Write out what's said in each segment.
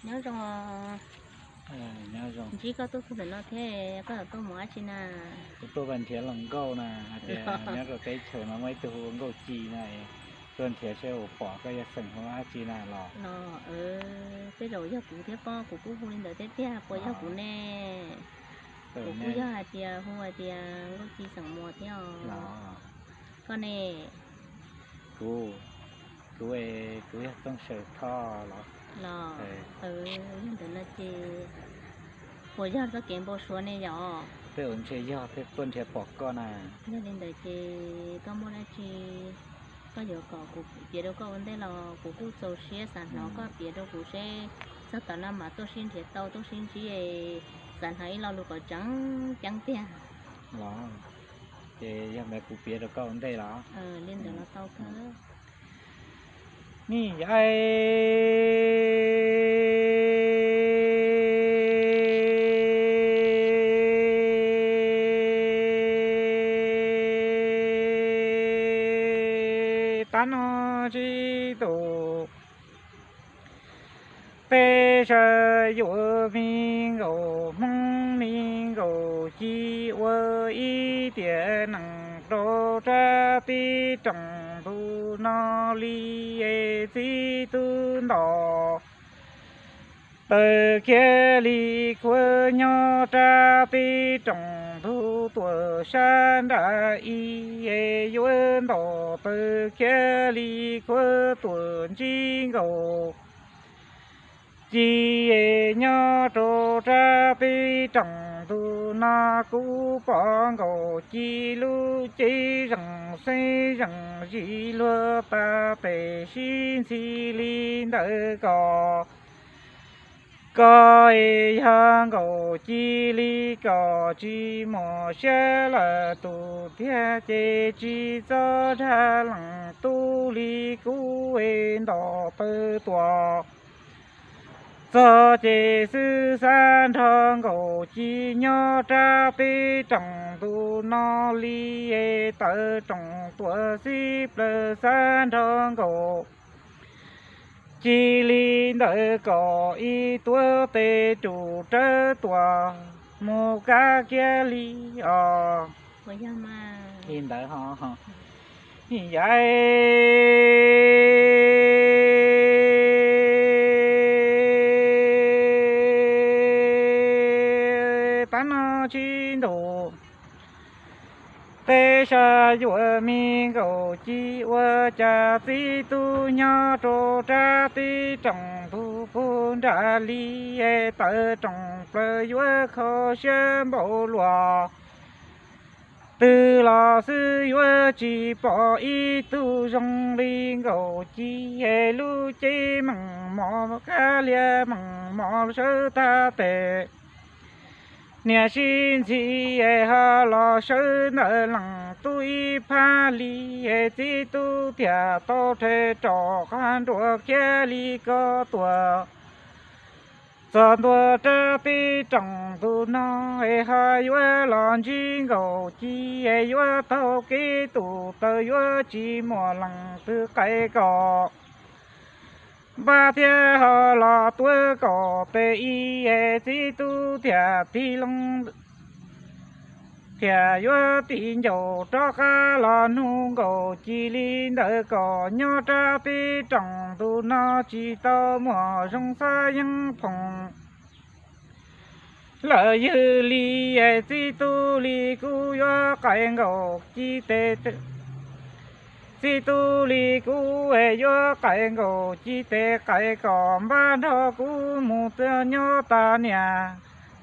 Nyob zoo. Ntsib koj tuaj txog ntawm no thiab, koj tuaj mus dab tsi na? Kuv tuaj nrhiav hluas nkauj na, hais tias nyob rau teb chaws no muaj ib tug hu ua Nkauj Ci na, tuaj nrhiav seb puas pom koj yog xeem hu dab tsi na los. Tej zaum yog kuv thiab pob, kuv kuj hu li ntawd thiab tiag, puas yog kuv ne? Kuv kuj yog hais tias hu hais tias Nkauj Ci xeem Muas thiab os. Koj ne? Kuv, kuv, kuv yog Txooj Sawm Thoj los. Los, yog ntawd no ces puas yog txoj kev npau suav ne yom? Tej zaum ntshe yog thiab, tuaj nrhiav pom koj na. Yog li ntawd ces koj muaj dab tsi koj yuav kom kuv piav rau koj ua ntej los kuv kuj txaus siab xav hnov koj piav rau kuv seb txog tom no mas tuaj sib nrhiav tau tuaj sib ntsib, xav hnov ib lo lus kom tseem ceeb tiag. Los, ces yog ntawd kuv piav rau koj ua ntej los. Li ntawd los tau kawg. Ni yai tab no tsis tus peb sawv yuav me nkaus Hmoob me nkaus Ci ua ib tiam neeg rau rab teb rooj ntuj no li es txib tub nto taw khiav li khuav nyob rab teb rooj ntuj tuam sab nrad ib es yuav nto taw khiav li khuav tuam ntsib nkaus Ci es nyob rau rab teb rooj ntuj no kuv pom nkaus Ci lub cev zeem xeeb zeem zis luag tas tes sib ntxhi li ntawd kom koj es yog nkaus Ci li kom tsis muaj siab lawm tus tiag ces tsis txhob dag leej tub li kuv es nto taw tuam txog ces xwb xav nrog nkaus Ci nyob rab teb rooj ntuj no li es taw rooj tuam xib plaws xav nrog nkaus Ci li ntawd kom ib tuab tes rus rawv tuam mus kab kiag li os. Li ntawd ho. Yai tab no tsis ntus peb sawv yuav me nkaus Ci ua cas txib tub nyob rau rab teb rooj ntuj puag nram li taw rooj plaws yuav kho siab npaum luaj twg los xwb yuav tsis pom ib tug zoo li nkaus Ci es lub cev meej mom kab lias meej mom sawv tag tes niam sib ntxhi es ho los sawv ntawm leej tub ib phab li es txib tub thiaj tau rhe rov qab nruas khiav li ko tuam txog ntua rab teb rooj ntuj no es ho yuav los ntsib nkaus Ci es yuav taug kev tus taw yuav tsis muaj leej twg qais kom npab thiab ho los tuav kom tes ib es txib tub thiaj tig loo thiaj yuav tig ncaus rov qab los nug nkaus Ci li ntawd kom nyob rab teb rooj ntuj no tsis tau muaj zoo xab yeeb phoom lawm ywg li es txib tub li kuv yuav qais nkaus Ci tes txib tub li kuv es yuav qais nkaus Ci tes qais kom npab nrog kuv mus nyob tas niam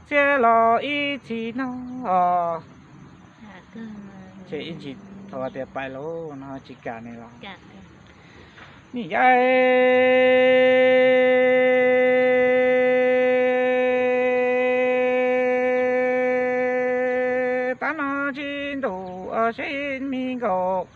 txhiab los ib txhis no os. Ces ib ntsis thaum tias pais lauj no tsis kam ne los. Ni yai tab no tsis ntus seb me nkaus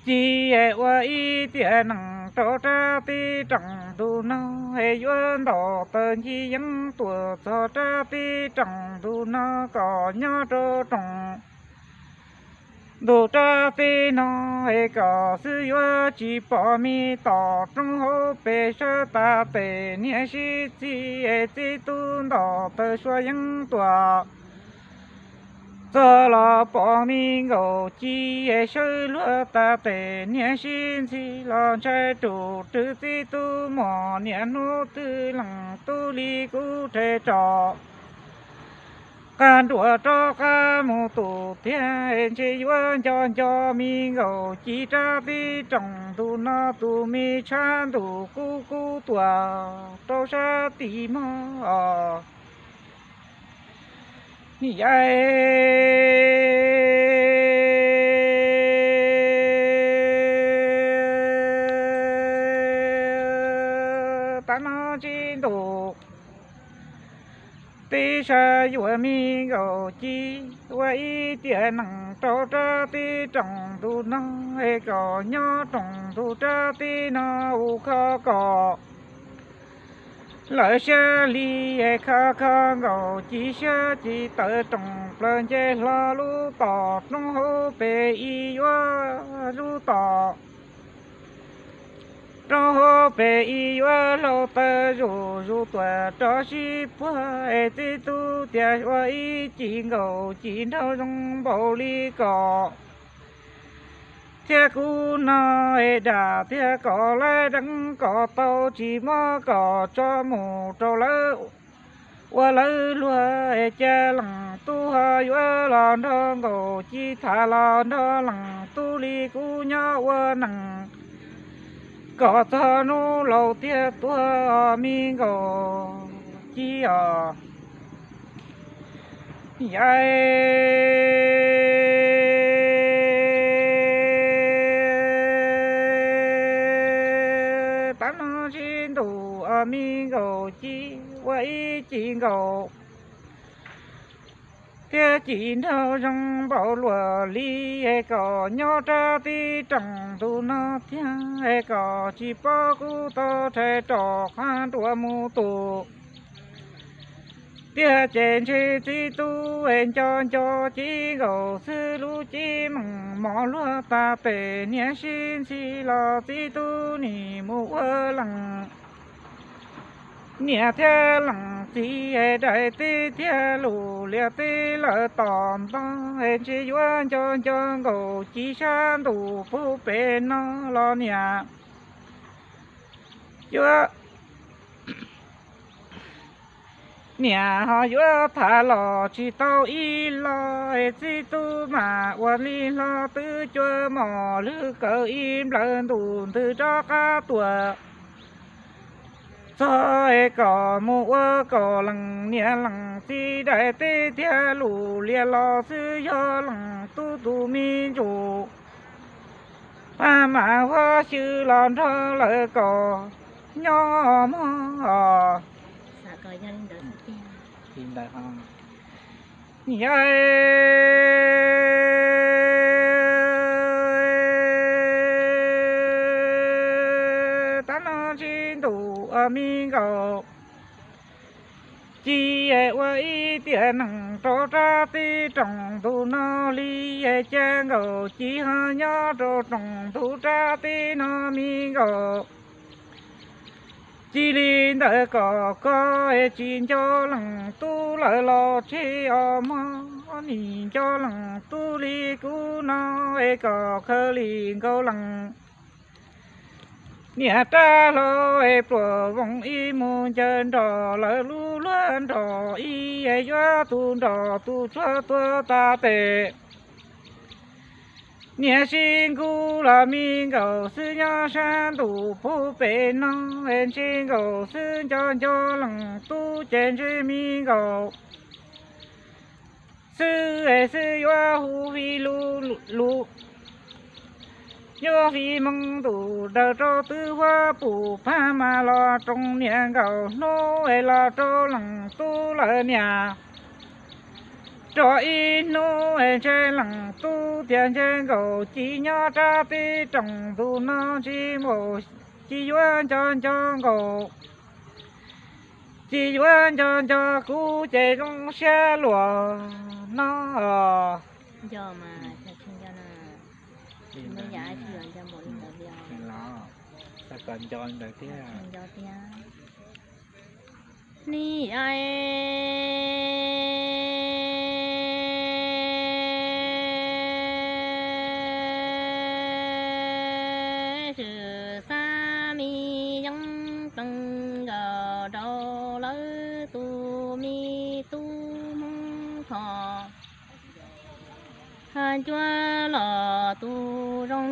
Ci es ua ib tiam neeg rau rab teb rooj ntuj no es yuav ntaus taws ncig yeeb tuam txog rab teb rooj ntuj no kom nyob rau rooj ntu rab teb no es kom xwb yuav tsis pom me tom roob hauv pes sab tas tes niam sib txig es txib tub ntaus taw sua yeeb tuaj txog los pom me nkaum ci es sawv luag tas tes niam sib ntxhi los ntshai ruam rwg txib tub mos niam hnub twg lees tub li kub rhe ros qab nruas rov qab mus tus thiab es ntshe yuav nco nco me nkaum ci rab teb roos ntu no tus me tshab ntuj kub kub tuaj rau sab tim mog os. Yai, tab no tsis ntus tib sab yuav me nkaum ci ua ib tiam nees rau rab teb roos ntu no es kom nyob roos ntu rab teb no ua kho kom lawv siab li es kho kho nkaum ci siab ci tawv roos plaws nce hlo lub tom roob hauv pes ib yuav lub tom roob hauv pes ib yuav hlau taw zus zus tuam rov sib puag es txib tub tias ua ib ci nkaum ci nraug zoo npaum li kom thiab kub no es dam thiab kom lawv deev kom tau tsis muab kom tso mus rau lawv ua lawv luag es cas lees tub ho yuav los nrog nkaum ci tham los nrog lees tub li kub nyob ua nees kom txog hnub laus tiag tuag me nkaum ci os. Yai, tab no tsis ntus me nkaum ci ua ib ci nkaum thiab ci nraug zoo npaum luaj li es kom nyob rab teb roos ntu no thiab es kom tsis paub kub tau rhe ros qab nruas mus tus tiag ces ntshe txib tub es nco nco ci nkaum xwb lub ci meem mos luag tas tes niam sib ntxhi los txib tub nim mus ua lees niam thiab lees txiv es daim teb thiab lus lias teb lawm tom ntoj es ntshe yuav nco nco nkaum ci sab ntuj puag pem no los niam yuav niam ho yuav tham los tsis tau ib los es txib tub mas ua li hlo twb cua mos lwg kaw ib nplawg ntus ntws rov qab tuaj txog es kom mus ua kom lees niam lees txiv daim teb thiab lus lias los xwb yog lees tub tus me ntsuj pab mas huab xyw los nrog lawv kom nyob mog. Yai, tab no tsis ntus me nkaum ci es ua ib tiam nees rau rab teb roos ntu no li es cas nkaum ci ho nyob rau roos ntu rab teb no me nkaum ci li ntawd kom koj es tsis nco lees tub lawm los tseg os mog, nim nco lees tub li kub no es kom khaws li nkaus lees niam rab hlau es pluas voos ib mus ncaws nrog lawv lub luag nrog ib es yuav tus nrog tus tsuag tuag tas tes niam sib nkuj los me nkaum xwb nyob sab ntuj puag pem no es ntshe nkaum xwb nco nco lees tub ces ntshe me nkaum xwb es xwb yuav hu fi lus lus yuav fi moo ntuj daws rau twb huab pum pab mas los roos niam nkaum hnub es los rau lees tub lawm niam rau ib hnub es ntshe lees tub tias ntshe nkaum ci nyob rab teb roos ntu no tsis npaum ci yuav nco nco nkaum ci yuav nco nco kuv ces zoo siab luag no. Nco mas, nco Li ntawd, los, xav kom nco li ntawd thiab. Nco thiab. Nim yaim swm xab me yeeb plees nkaus rau lawv tus me tub Hmoob Thoj. Ncua los tus zoo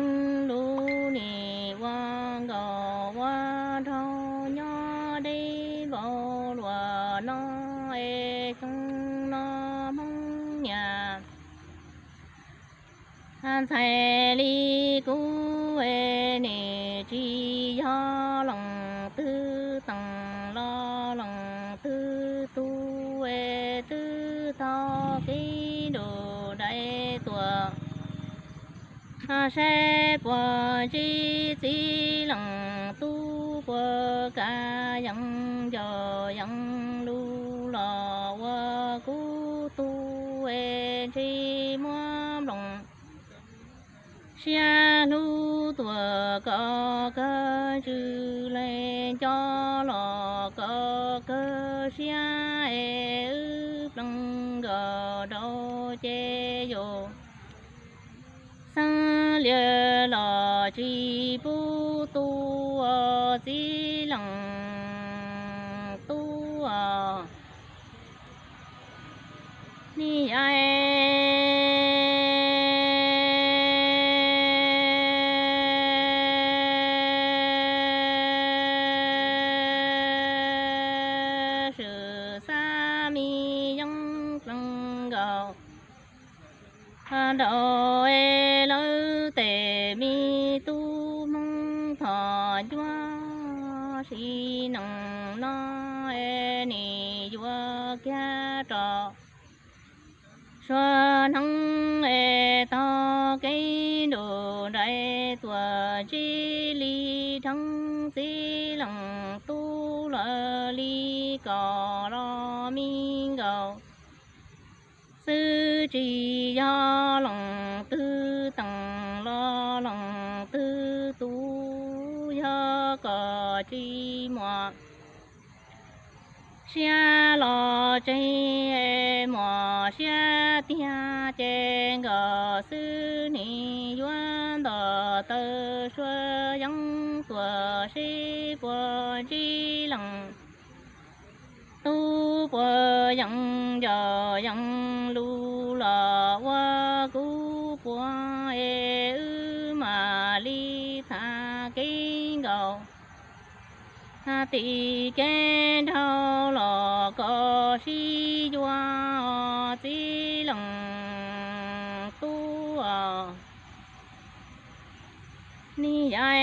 lug nim ua nkaus ua nraug nyob deb npaum luas no es xyoo no Hmoob niam ntxhais li kuv es nim tsis yog leej twg teem los leej twg tu es twb taug kev nruj nraim tuaj. Saib puas ntsib txiv leej tub puas kam yees ncaus yees lug los ua kuv tug es ntshe muab nplooj siab hlub tuaj kom kawg ntsws lees nco los kom kawg siab es wb plees nkaus rau ces yus xeeb lias los tsis pub tu txiv leej tub. Nim yaim swm xab me yeeb plees nkaus nraud es lawv tes me tub Hmoob Thoj Ncuab sim neej no es nim yuav kiag rau sua hneev es taug kev nruj nraim tuaj ntsib li dheev txiv leej tub lawv li kom los me nkaus xwb, tsis yog leej twg teem los leej twg tu, yog kom tsis muaj siab los tseg, muaj siab tiag ces nkaus xwb nim yuav nto taw sua yeeb tuaj seb puas ntsib leej tub puas yees ncaus yees lug los ua kuv puag es wb mam li tham kev nkaus tim kev nraug los kom sib yuav txiv leej tub. Nim yaim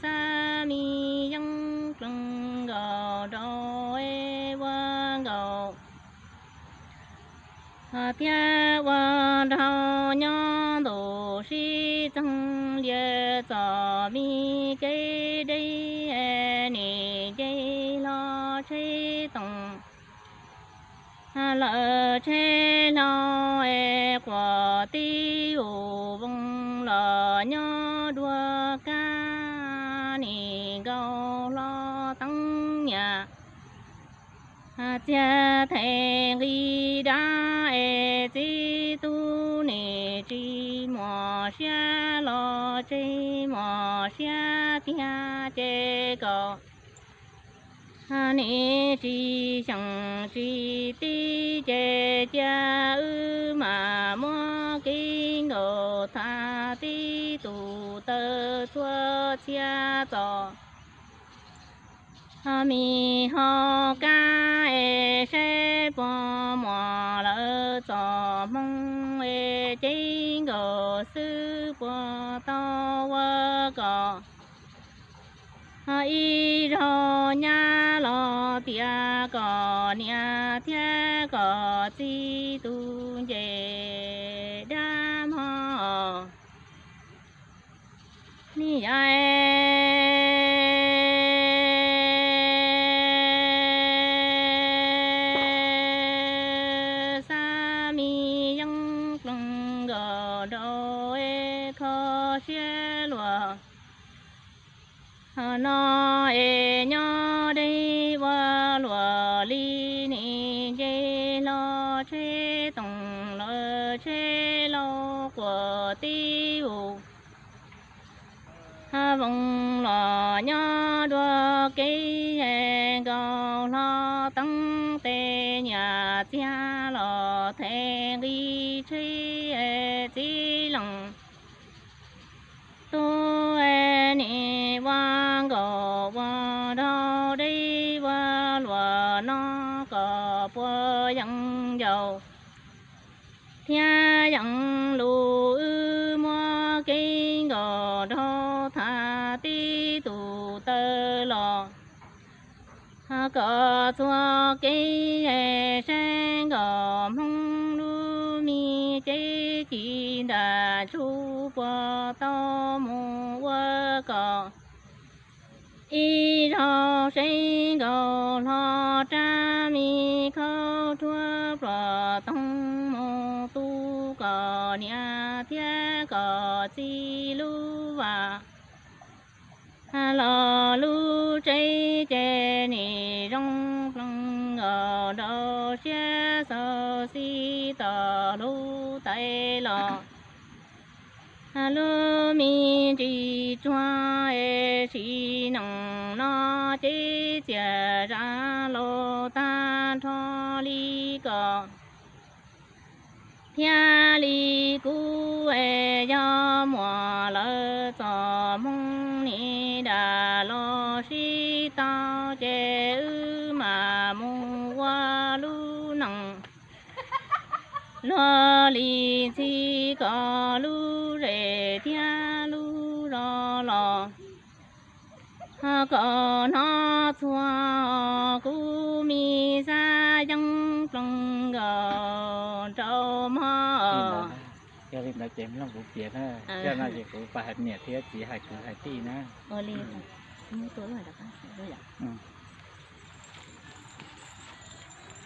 xab me yeeb plees nkaus rau es ua nkaus thiab ua nraug nyob ntuj sib txeeg lias txom me kev deb nim nce hlo tsheb toom lawm tsheb hlau es quas tib u voos los nyob dua kab nim nkaus hlo teeb nyam txiag theem nqi dab es txiv tub nim tsis muaj siab los tseg, muaj siab tiag ces kom nim tsis xyeem tsis tib ces cia wb mam muab kev nkaus tham tib tus taw txhua txhia txom me ho kab es saib puas muaj lawv txoj hmoo es cev nkaus xwb puas tau ua kom ib zaug nyab los tias kom niam thiab kom txiv tus nce dab mog. Nim yaim tib u. Voos los nyob dua kev nkaus hlo teeb tes nyias txiag los thev nqi tsheb txiv lees. Tub nim ua nkaus ua nraug deb ua luam no kom puas yees ncaus thiab yees lus wb muab kev nkaus nraug tham tib tus taw los kom txhua kev saib nkaus Hmoob lub me cev ci nram ntsuj puas tau mus ua kom ib zaug saib nkaus hlo rab me khaub ruab pluas toog mus tu kom niam thiab kom txiv lub vas los lub tsev ces nim zoo plees nkaus rau siab xav xij tom lub tais los lub me ntsis tsuag es sim neej no ces txias zam los tag nrho li kom thiab li kuv es yog muam lawv txom hmoo nim dam los sib tau ces wb mam mus ua lub neej luag li ntxhi kom lub zem thiab lub zos los kom hnov txhua kuv me xav yeeb plees nkaus rau mog. Yog li ntawd ces mloog kuv piav na, coj no ces kuv pab hais niam thiab txiv hais kwv hais tij na.